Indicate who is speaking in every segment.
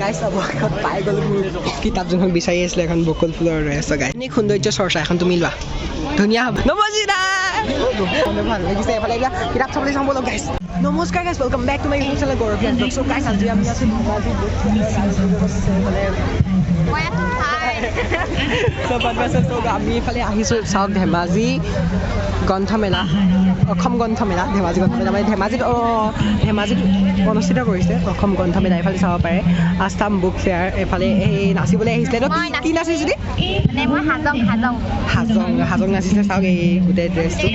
Speaker 1: গাইছ অৱশেষত পাই গ'লো মোৰ কিতাপ যোনখন বিচাৰি আছিলে, এখন বকুল ফুলৰ দৰে আছে। গাইছ এনেই সৌন্দৰ্য চৰ্চা এখন তুমি লোৱা, ধুনীয়া হ'ব। নমস্কাৰ, ভাল লাগিছে। এইফালে এইবিলাক কিতাপ চাবলৈ চাওঁ ব'লক। গাইছ নমস্কাৰ guys, welcome back to my YouTube channel Gaurav blog. So guys আজি আমি আছোঁ ধেমাজি বুক ফেয়াৰত। আমি এইফালে আহিছোঁ, চাওক ধেমাজি গ্ৰন্থমেলা, অসম গ্ৰন্থমেলা, ধেমাজি গ্ৰন্থমেলা মানে ধেমাজিত, ধেমাজিত অনুষ্ঠিত কৰিছে অসম গ্ৰন্থমেলা। এইফালে চাব পাৰে আছাম বুক ফেয়াৰ। এইফালে এই নাচিবলৈ আহিছিলে, কি নাচিছিলি? হাজং, হাজং নাচিছিলে। চাওক এই গোটেই ড্ৰেছটো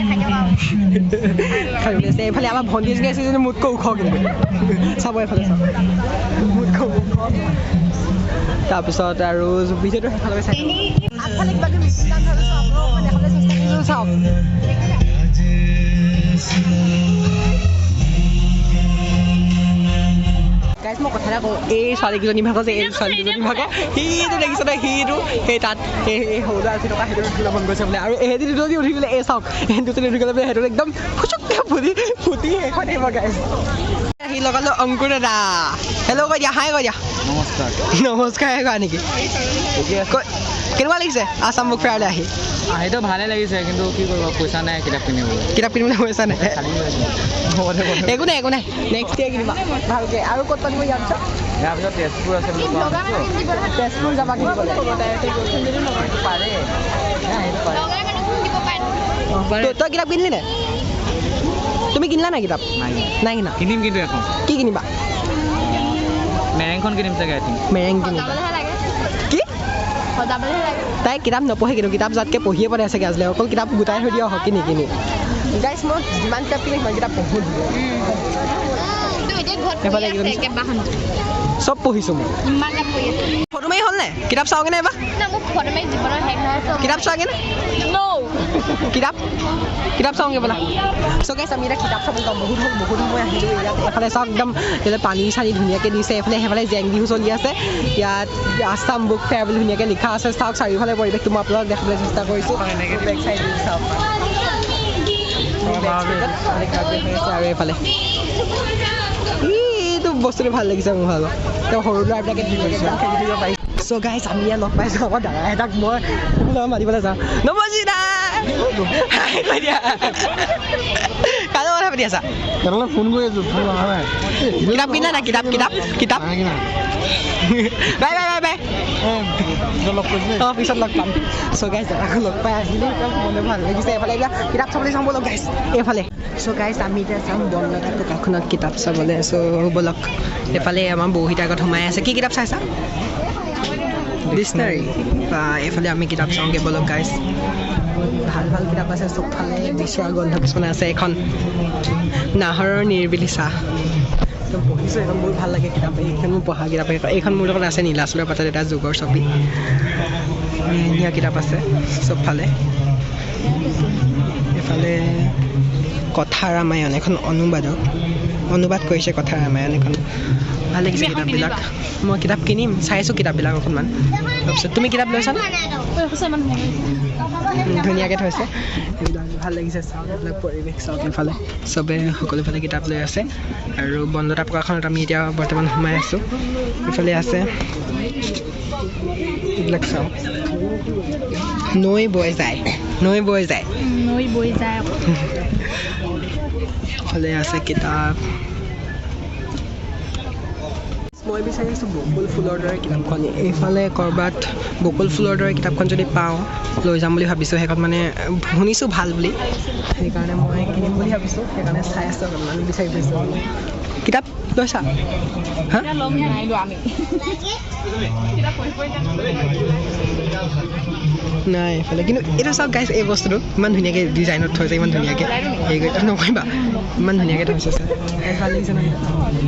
Speaker 1: আছে। এইফালে আমাৰ ভণ্টি এজনী আছে, মোতকৈ ওখ, কিন্তু চাব এইফালে চাওক, মোতকৈ ওখ। তাৰপিছত আৰু ভিডিঅ'টো শেষলৈকে চাই আগফালে কিবা কিবি দেখাবলৈ চেষ্টা কৰিছোঁ, চাওক। গাইজ মই কথা এটা কওঁ, এই ছোৱালীকেইজনী ভাগৰ যে, এই ছোৱালীকেইজনী ভাগৰ সিটো দেখিছে নে, সিটো সেই তাত সেই সৰু ল'ৰা উঠি থকা সেইটো উঠিবলৈ মন গৈছে বোলে। আৰু এহেঁতি দুজনী উঠি গ'লে, এই চাওক এহেঁতি দুজনী উঠি গ'লে বোলে সেইটো একদম ফুচুককৈ ফুটি ফুটি শেষ হৈ থাকিব। গাইজ আহি লগালো অংকুৰ দাদা, হেল্ল' কৈ দিয়া, হাই কৈ দিয়া।
Speaker 2: নমস্কাৰ।
Speaker 1: নমস্কাৰ কোৱা নেকি? কেনেকুৱা লাগিছে আছাম বুক ফেয়াৰলৈ আহি?
Speaker 2: আহিতো ভালে লাগিছে, কিন্তু কি কৰিব, পইচা নাই কিতাপ কিনিবলৈ।
Speaker 1: কিতাপ কিনিবলৈ পইচা নাই? একো নাই, একো নাই, নেক্সট ইয়েৰ কিনিবা ভালকৈ। আৰু ক'ত পাতিব ইয়াৰ পিছত?
Speaker 2: ইয়াৰ পিছত তেজপুৰ আছে বুলি কোৱা।
Speaker 1: তেজপুৰ যাবা কিনিবলৈ? তই কিতাপ কিনিলি নে? তুমি কিনিলা নাই কিতাপ? নাই কিনা।
Speaker 2: কিনিম কিন্তু এখন।
Speaker 1: কি কিনিবা?
Speaker 2: মেৰেংখন কিনিম চাগে, আই থিংক।
Speaker 1: মেৰেং কিনিবা কি? তাই কিতাপ নপঢ়ে, কিন্তু কিতাপ যাতকৈ পঢ়িয়ে পোৱা নাই চাগে আজিলৈ, অকল কিতাপ গোটাই থৈ দিয়া হওক কিনি কিনি। গাইছ মই যিমান কিতাপ কিনি সিমান কিতাপ পঢ়োঁ, চব পঢ়িছোঁ মই। ফটো মাৰি হ'ল নে? কিতাপ চাওঁগে নে এবাৰ? কিতাপ চোৱাগে নে? কিতাপ কিতাপ চাওঁগে ব'লা। চ' গাইছ আমি এতিয়া কিতাপ চাবলৈ যাওঁ। বহুত হ'ল, বহুত সময় আহিলোঁ ইয়াত। এফালে চাওক একদম ইয়াতে পানী চানী ধুনীয়াকৈ দিছে। এইফালে সেইফালে জেং বিহু চলি আছে। ইয়াত আছাম বুক ফেয়াৰ বুলি ধুনীয়াকৈ লিখা আছে। চাওক চাৰিওফালে পৰিৱেশটো মই আপোনালোক দেখাবলৈ চেষ্টা কৰিছোঁ। বেক চাইড চাওক আৰু এইফালে এইটো বস্তুটো ভাল লাগিছে মোৰ ভাগৰ। তেওঁ সৰু ল'ৰাবিলাকে ধুনীয়াকৈ খেলি থাকিব পাৰিছে। চ' গাইছ আমি ইয়াত লগ পাইছোঁ আমাৰ দাদা এটাক, মই মাতিবলৈ যাওঁ। নমস্কাৰ, কৈ দিয়া, কাৰ লগত কথা পাতি আছা?
Speaker 2: ফোন কৰি আছোঁ।
Speaker 1: কিতাপ কিনা নাই? কিতাপ কিতাপ কিতাপ। Bye bye bye bye. অঁ পিছত লগ পাম। চ' গাইছ দাদাকো লগ পাই আহিলোঁ, একদম মনে ভাল লাগিছে। এইফালে এইবিলাক কিতাপ চাবলৈ চাওঁ ব'লক গাইছ এইফালে। চ' গাইছ আমি এতিয়া যাম বনলতা দোকানখনত কিতাপ চাবলৈ। চ' ব'লক। এইফালে আমাৰ বৌহিতাৰ আগত সোমাই আছে। কি কিতাপ চাইছা? ডিক্সনাৰী। বা এইফালে আমি কিতাপ চাওঁগৈ ব'লক গাইছ। ভাল ভাল কিতাপ আছে চবফালে, বিচৰা গ্ৰন্থ কিছুমান আছে। এখন নাহৰৰ নিৰিবিলি চাহ একদম পঢ়িছোঁ, এইখন বহুত ভাল লাগে কিতাপ। এইখন মোৰ পঢ়া কিতাপ। এইখন মোৰ লগত আছে নীলাচলৰ পাতত এটা যুগৰ ছবি। ধুনীয়া কিতাপ আছে চবফালে। এইফালে কথা ৰামায়ণ, এখন অনুবাদক অনুবাদ কৰিছে কথা ৰামায়ণ এখন। ভাল লাগিছে কিতাপবিলাক। মই কিতাপ কিনিম, চাইছোঁ কিতাপবিলাক অকণমান। তাৰপিছত তুমি কিতাপ লৈছানে? ধুনীয়াকৈ থৈছে এইবিলাক, ভাল লাগিছে। চাওক এইবিলাক পৰিৱেশ চাওক, এইফালে চবে সকলোফালে কিতাপ লৈ আছে। আৰু বনলতা প্ৰকাশনত আমি এতিয়া বৰ্তমান সোমাই আছোঁ। এইফালে আছে এইবিলাক চাওক, নৈ বৈ যায়, নৈ বৈ যায়,
Speaker 3: নৈ বৈ যায়।
Speaker 1: এইফালে আছে কিতাপ। মই বিচাৰি আছোঁ বকুল ফুলৰ দৰে কিতাপখন। এইফালে ক'ৰবাত বকুল ফুলৰ দৰে কিতাপখন যদি পাওঁ লৈ যাম বুলি ভাবিছোঁ। সেইখন মানে শুনিছোঁ ভাল বুলি, সেইকাৰণে মই কিনিম বুলি ভাবিছোঁ। সেইকাৰণে চাই আছোঁ অকণমান, বিচাৰি ফুৰিছোঁ। কিতাপ লৈছা? হা নাই এইফালে। কিন্তু এইটো চাওক গাইছ, এই বস্তুটো ইমান ধুনীয়াকৈ ডিজাইনত থৈছে, ইমান ধুনীয়াকৈ হেৰি কৰি নকৰিবা, ইমান ধুনীয়াকৈ থৈছে। ছাৰ ভাল লাগিছে নহয়?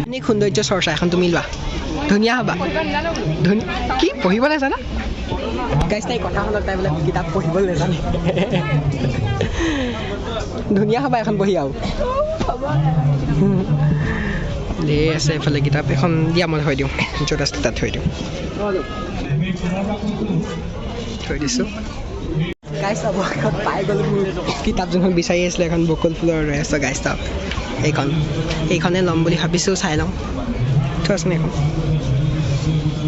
Speaker 1: এনেই সৌন্দৰ্য চৰ্চা এখন তুমি লোৱা, ধুনীয়া হ'বা। ধুনীয়া কি পঢ়িব নাজানা? গাইছ তাই কথা শুনক, তাই বোলে কিতাপ পঢ়িবলৈ নাজানে। ধুনীয়া হ'বা এখন পঢ়ি। আৰু ধেৰ আছে এইফালে কিতাপ। এখন দিয়া, মই থৈ দিওঁ, য'ত আছে তাত থৈ দিওঁ। থৈ দিছোঁ। গাইছ অৱশেষত পাই গ'লো মোৰ কিতাপ যোনখন বিচাৰি আছিলে, এখন বকুল ফুলৰ দৰে আছে। গাইছ চাওক এইখন, এইখনে ল'ম বুলি ভাবিছোঁ, চাই লওঁ। থোৱাচোন এইখন।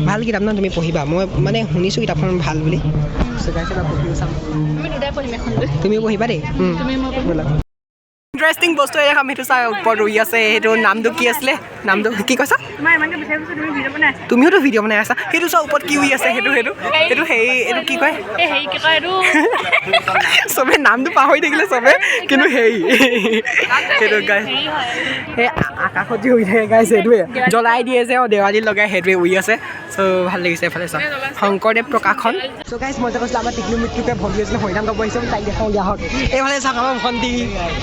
Speaker 1: ভাল কিতাপ ন, তুমি পঢ়িবা। মই মানে শুনিছোঁ কিতাপখন ভাল বুলি। চ' গাইছ, এবাৰ পঢ়িও চাম।
Speaker 3: আমি দুটাই পঢ়িম এখন।
Speaker 1: তুমিও পঢ়িবা দেই।
Speaker 3: তুমি মই পঢ়িম।
Speaker 1: ব'লা। ইণ্টাৰেষ্টিং বস্তু এই দেখাম। সেইটো চাই, ওপৰত উৰি আছে সেইটো। নামটো কি আছিলে? নামটো কি কৈছা?
Speaker 3: মই ইমানকৈ বিচাৰি ফুৰিছোঁ, তুমি ভিডিঅ' বনাই আছা।
Speaker 1: তুমিওতো ভিডিঅ' বনাই আছা। সেইটো চোৱা, ওপৰত কি উৰি আছে। সেইটো সেইটো সেইটো হেৰি, এইটো কি কয়?
Speaker 3: এই হেৰি, কি কয় এইটো?
Speaker 1: চবে নামটো পাহৰি থাকিলে চবে, কিন্তু হেৰি সেইটো গাইছ,
Speaker 3: হেৰি হয়।
Speaker 1: সেই আকাশত যে উৰি থাকে গাইছ, সেইটোৱে জ্বলাই দিয়ে যে, অঁ, দেৱালীত লগাই, সেইটোৱে উৰি আছে। চ' ভাল লাগিছে। এইফালে চাওক, শংকৰদেৱ প্ৰকাশন। চ' গাইছ, মই যে কৈছিলোঁ আমাৰ টিকলু মিটলুকে ভণ্টি আছিলে, হৰিনাম গাব আহিছে, তাইক দেখাওঁ দিয়া হওক। এইফালে চাওক, আমাৰ ভণ্টি।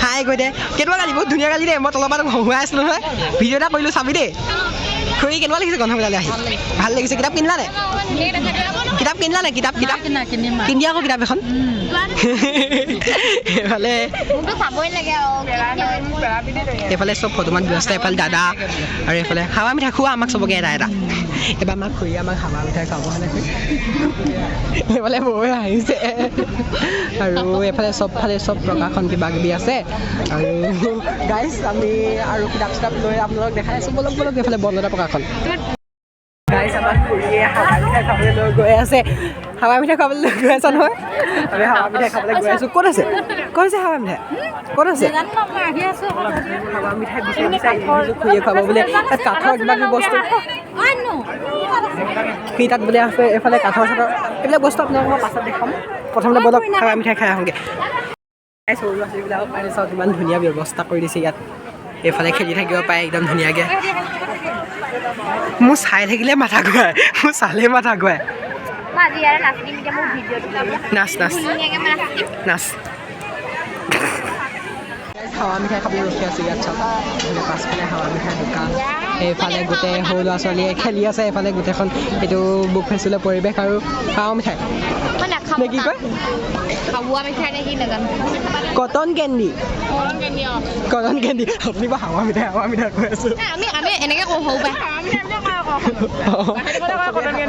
Speaker 1: হাই কৈ দে। কেনেকুৱা গালি? বহুত ধুনীয়া গালি দেই। মই তলৰ পৰা হহুৱাই আছিলোঁ নহয়। ভিডিঅ' এটা কৰিলোঁ, চাবি দেই। খুৰী, কেনেকুৱা লাগিছে গ্ৰন্থমেলালৈ আহি? ভাল লাগিছে। কিতাপ কিনিলা নে? কিতাপ কিনিলা নে? কিতাপ কিতাপ
Speaker 3: কিনিম।
Speaker 1: কিনি আকৌ কিতাপ এখন। এইফালে
Speaker 4: মোকতো চাবই লাগে আৰু।
Speaker 1: এইফালে চব ফটোমান ব্যস্ত। এইফালে দাদা আৰু এইফালে হাৱা মিঠাই খোৱা আমাক চবকে এটা এটা। এবাৰ আমাক খুৰীয়ে আমাক হাৱা মিঠাই খুৱাব হ'লে। এইফালে বৌৱে আহিছে আৰু এইফালে চবফালে চব প্ৰকাশন কিবা কিবি আছে। আৰু গাইজ, আমি আৰু কিতাপ চিতাপ লৈ আপোনালোকক দেখাই আছোঁ। ব'লক ব'লক। এইফালে বনলতা প্ৰকাশন। গাইজ, আমাক খুৰীয়ে হাৱা মিঠাই খাবলৈ লৈ গৈ আছে। হাৱা মিঠাই খাবলৈ লৈ গৈ আছা নহয়? আমি হাৱা মিঠাই খাবলৈ গৈ আছোঁ। ক'ত আছে? ক'ত আছে হাৱা মিঠাই? ক'ত আছে? হাৱা মিঠাই বিচাৰি বিচাৰি আহিছোঁ, খুৰীয়ে খুৱাব বোলে। তাত কাঠৰ কিবা কিবি বস্তু সি তাত বোলে আছে। এইফালে কাঠৰ চাঠৰ এইবিলাক বস্তু আপোনালোকক মই পাছত দেখাম। প্ৰথমতে ব'লক, হাৱা মিঠাই খাই আহোঁগৈ। সৰু ল'ৰা ছোৱালীবিলাকক কাৰণে চাওক, কিমান ধুনীয়া ব্যৱস্থা কৰি দিছে ইয়াত। এইফালে খেলি থাকিব পাৰে একদম ধুনীয়াকৈ। মোৰ চাই থাকিলে মাথা ঘূৰাই, মোৰ চালেই মাথা ঘূৰাই।
Speaker 4: মই আজি ইয়াৰে নাচি দিম এতিয়া, মোৰ ভিডিঅ'টো।
Speaker 1: নাচ নাচ।
Speaker 4: ধুনীয়াকৈ মই নাচি দিম।
Speaker 1: নাচ। হাৱা মিঠাই খাবলৈ ৰখি আছোঁ ইয়াত। চাওক, এইফালে পাছফালে হাৱা মিঠাই দোকান। এইফালে গোটেই সৰু ল'ৰা ছোৱালীয়ে খেলি আছে। এইফালে গোটেইখন এইটো বুক ফেষ্টিভেলৰ পৰিৱেশ আৰু হাৱা মিঠাই
Speaker 4: মই নাখাওঁ।
Speaker 1: নে কি কয়?
Speaker 4: হাৱা মিঠাই নে কি নাজানো।
Speaker 1: Cotton candy, cotton candy. আপুনি বাৰু হাৱা মিঠাই হাৱা মিঠাই কৈ আছোঁ।
Speaker 4: আমি এনেকৈ কওঁ, সৰু পাই।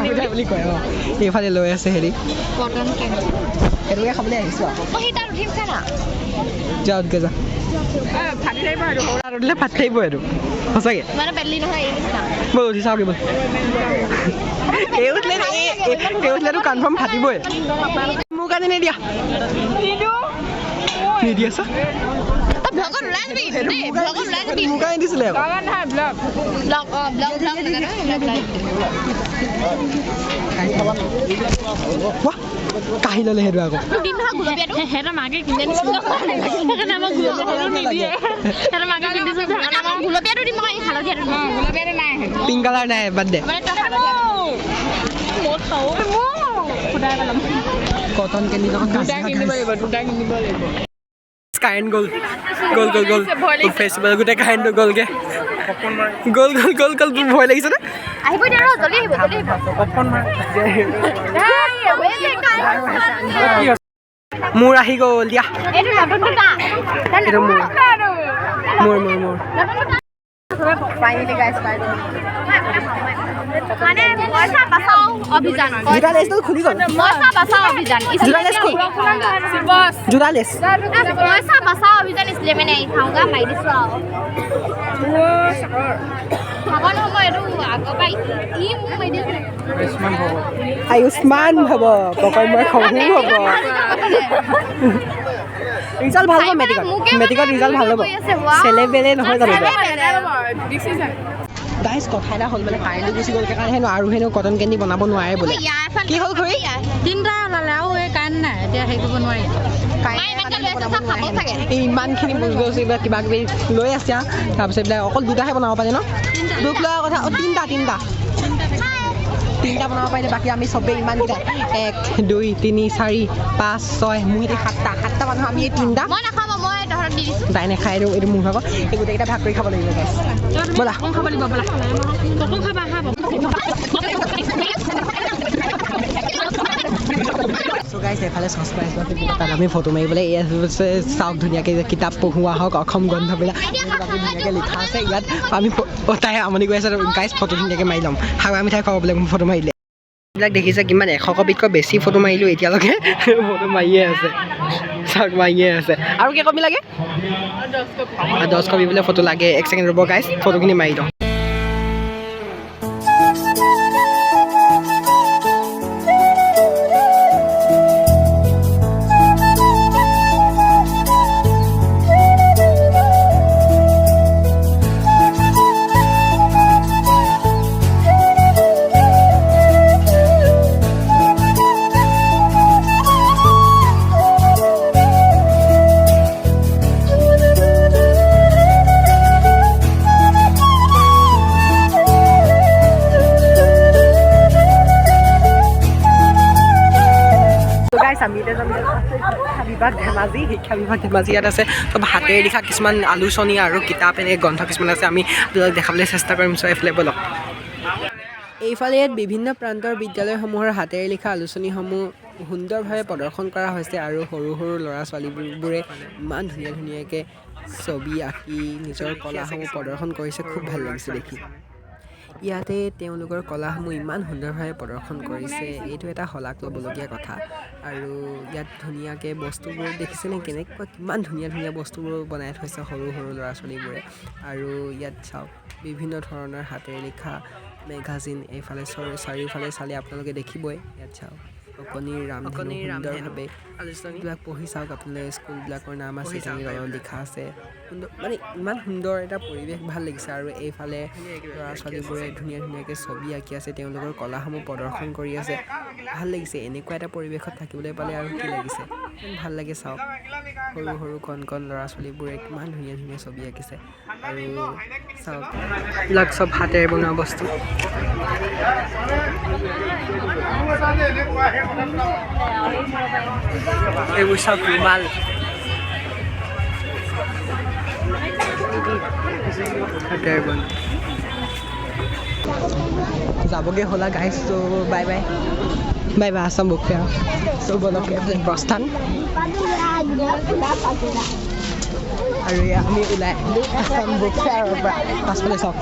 Speaker 1: মিঠাই বুলি কয়। অঁ, এইফালে লৈ আছে হেৰি।
Speaker 4: Cotton candy.
Speaker 1: সেইটোকে খাবলৈ আহিছোঁ আৰু।
Speaker 4: মই সেই তাত উঠিম, চা না।
Speaker 1: যা, উঠগে যা। তাত উঠিলে ফাটি থাকিব এইটো সঁচাকৈ।
Speaker 4: ইমানো পেটলি নহয় এই নিচিনা।
Speaker 1: ব'ল, উঠি চাওঁ। ব'ল। এই উঠিলে, এই উঠিলেতো কনফাৰ্ম ফাটিবই। মোৰ কাৰণে নিদিয়া, নিদিয়া চা।
Speaker 4: ব্লগত ওলাই যাবি দেই, ব্লগত ওলাই যাবি।
Speaker 1: মোৰ কাৰণে দিছিলে আকৌ।
Speaker 4: ব্লগ, অঁ, ব্লগ ব্লগ নাজানো, ব্লগ ওলাই।
Speaker 1: বাহ, কাঢ়ি ল'লে সেইটো আকৌ।
Speaker 4: দিম নহয় গুলপীয়াটো।
Speaker 3: সিহঁতৰ মাকে কিনি আনিছিল, সেইকাৰণে আমাক গুলপীয়াটো নিদিয়ে। সিহঁতৰ মাকে কিনি দিছিল, সেইকাৰণে
Speaker 4: আমাক গুলপীয়াটো দিম আকৌ, এই হালধীয়াটো দিম।
Speaker 3: গুলপীয়াটো নাই।
Speaker 1: পিংক কালাৰ নাই, বাদ দে।
Speaker 4: মানে তই হালধীয়াটো।
Speaker 3: মই খাওঁ, সুদাই পেলাম।
Speaker 1: কটন কেণ্ডি লগত।
Speaker 3: দুটা কিনিব লাগিব, দুটা কিনিব লাগিব।
Speaker 1: কাৰেণ্ট গ'ল গ'ল গ'ল গ'ল। ফেষ্টিভেল গোটেই কাৰেণ্টটো গ'লগে, গ'ল গ'ল গ'ল গ'ল। তোৰ ভয় লাগিছে নে?
Speaker 4: আহিব এতিয়া, ৰ, জলদি আহিব, জলদি আহিব।
Speaker 1: মোৰ আহি গ'ল দিয়া।
Speaker 4: এইটো নতুন দুটা।
Speaker 1: এইটো মোৰ মোৰ মোৰ মোৰ।
Speaker 4: ফাইনেলি গাইছ, পাই গ'ল। মানে পইচা বাচাও অভিযান।
Speaker 1: জোতা লেচডাল খুলি গ'ল।
Speaker 4: পইচা বাচাও অভিযান।
Speaker 1: জোতা লেচ খুল, জোতা লেচ।
Speaker 4: পইচা বাচাও অভিযান, इसलिए मैंने খাওঁগা মাৰি দিছোঁ আৰু ভাবা নহ'ব। এইটো আগৰ পৰা ই মোক মাৰি দিছে।
Speaker 1: আয়ুষ্মান হ'ব, পকই মই খহু হ'ব। ৰিজাল্ট ভাল হ'ব মেট্ৰিকত, মেট্ৰিকত ৰিজাল্ট ভাল হ'ব। চেলে বেলে নহয় জানো? গাইজ, কথা এটা হ'ল, মানে কাৰেণ্টটো গুচি গ'ল কাৰণে হেনো আৰু হেনো কটন কেণ্ডি বনাব নোৱাৰে বোলে। কি হ'ল খুৰী?
Speaker 3: তিনিটা ওলালে আৰু এই কাৰেণ্ট নাই, এতিয়া হেৰি কৰিব নোৱাৰি।
Speaker 1: এই ইমানখিনি বস্তু এইবিলাক কিবা কিবি লৈ আছে আৰু তাৰপিছত এইবিলাক অকল দুটাহে বনাব পাৰে ন? দুখ লগা কথা। অঁ, তিনিটা তিনিটা তিনিটা বনাব পাৰিলে। বাকী আমি চবেই ইমানকেইটা, এক, দুই, তিনি, চাৰি, পাঁচ, ছয়, মোৰ সৈতে সাতটা, সাতটা মানুহ আমি এই তিনিটা।
Speaker 4: মই নাখাব, মই তহঁতক দি দিছোঁ।
Speaker 1: তাই নাখায়, এইটো মোৰ ভাগৰ। এই গোটেইকেইটা ভাগ কৰি খাব লাগিব গাইছ। ব'লা।
Speaker 3: খাব লাগিব, ব'লা। পকন খাবা, খাব।
Speaker 1: চ' গাইছ, এফালে চশমা তাত আমি ফটো মাৰিবলৈ এই আছে। চাওক, ধুনীয়াকৈ কিতাপ পঢ়োৱা হওক, অসম গ্ৰন্থমেলা ধুনীয়াকৈ লিখা আছে ইয়াত। আমি তাই আমনি কৰি আছে গাইছ। ফটো ধুনীয়াকৈ মাৰি ল'ম। হাৱা মিঠাই খুৱাব বোলে মোক ফটো মাৰিলে। এইবিলাক দেখিছে, কিমান 100 কপিতকৈ বেছি ফটো মাৰিলোঁ এতিয়ালৈকে। ফটো মাৰিয়ে আছে, চাওক, মাৰিয়ে আছে। আৰু কেই কপি লাগে? 10 কপি বোলে ফটো লাগে। এক ছেকেণ্ড ৰ'ব গাইছ, ফটোখিনি মাৰি লওঁ। আমি এতিয়া যাম শিক্ষা বিভাগ ধেমাজি। শিক্ষা বিভাগ ধেমাজি ইয়াত আছে চব হাতেৰে লিখা কিছুমান আলোচনী আৰু কিতাপ, এনেকৈ গ্ৰন্থ কিছুমান আছে, আমি আপোনালোক দেখাবলৈ চেষ্টা কৰিম। চ' এইফালে ব'লক। এইফালে ইয়াত বিভিন্ন প্ৰান্তৰ বিদ্যালয়সমূহৰ হাতেৰে লিখা আলোচনীসমূহ সুন্দৰভাৱে প্ৰদৰ্শন কৰা হৈছে আৰু সৰু সৰু ল'ৰা ছোৱালীবোৰে ইমান ধুনীয়া ধুনীয়াকৈ ছবি আঁকি নিজৰ কলাসমূহ প্ৰদৰ্শন কৰিছে। খুব ভাল লাগিছে দেখি। ইয়াতে তেওঁলোকৰ কলাসমূহ ইমান সুন্দৰভাৱে প্ৰদৰ্শন কৰিছে, এইটো এটা শলাগ ল'বলগীয়া কথা। আৰু ইয়াত ধুনীয়াকৈ বস্তুবোৰ দেখিছেনে, কেনেকুৱা কিমান ধুনীয়া ধুনীয়া বস্তুবোৰ বনাই থৈছে সৰু সৰু ল'ৰা ছোৱালীবোৰে। আৰু ইয়াত চাওক বিভিন্ন ধৰণৰ হাতেৰে লিখা মেগাজিন, এইফালে চাৰিওফালে চালে আপোনালোকে দেখিবই। ইয়াত চাওক অকণিৰ ৰামধেনু, সুন্দৰভাৱে এইবিলাক পঢ়ি চাওক আপোনালোকে। স্কুলবিলাকৰ নাম আছে, তেনেকৈ তলত লিখা আছে। সুন্দৰ, মানে ইমান সুন্দৰ এটা পৰিৱেশ, ভাল লাগিছে। আৰু এইফালে ল'ৰা ছোৱালীবোৰে ধুনীয়া ধুনীয়াকৈ ছবি আঁকি আছে, তেওঁলোকৰ কলাসমূহ প্ৰদৰ্শন কৰি আছে। ভাল লাগিছে। এনেকুৱা এটা পৰিৱেশত থাকিবলৈ পালে আৰু কি লাগিছে, ইমান ভাল লাগে। চাওক সৰু সৰু কণ কণ ল'ৰা ছোৱালীবোৰে কিমান ধুনীয়া ধুনীয়া ছবি আঁকিছে। আৰু চাওক এইবিলাক চব হাতেৰে বনোৱা বস্তু। এইবোৰ চাওক ৰুমাল, হাতেৰে বনোৱা। যাবগৈ হ'লা গাইজ, ত' bye bye bye bye Assam book fair. চ' ব'লক এইফালে প্ৰস্থান। আৰু এয়া আমি ওলাই আহিলোঁ আছাম বুক ফেয়াৰৰ পৰা। পাছফালে চাওক।